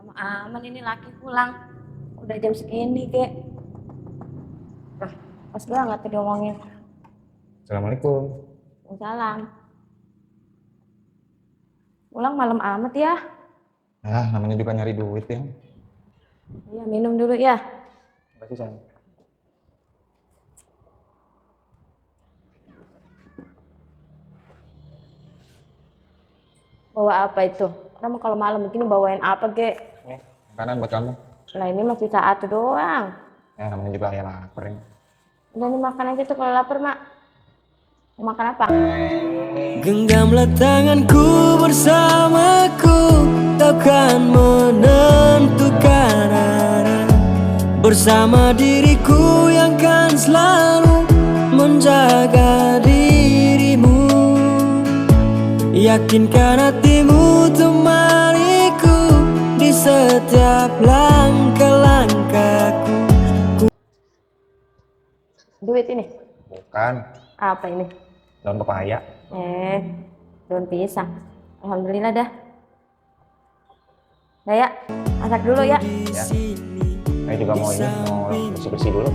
Lama aman ini laki pulang. Udah jam segini, Kek. Pas banget tuh diomongin. Assalamualaikum. Salam. Pulang malam amat ya. Ah, namanya juga nyari duit ya. Iya, minum dulu ya. Terima kasih, sayang. Bawa apa itu? Kamu kalau malam begini bawain apa, Kek? Nih, makanan buat kamu. Lah ini masih saat doang. Ya, namanya juga ayah lapar ya. Udah nih makan aja tuh kalau lapar, Mak. Mau makan apa? Genggamlah tanganku bersamaku, takkan menentukan arah. Bersama diriku yang kan selalu menjaga dirimu. Yakinkan hatimu temaniku di setiap langkah-langkahku. Duit ini. Bukan, Apa ini? daun pepaya. Daun pisang. Alhamdulillah dah. Dah ya, masak dulu ya. Ya. Saya juga mau bersih-bersih dulu.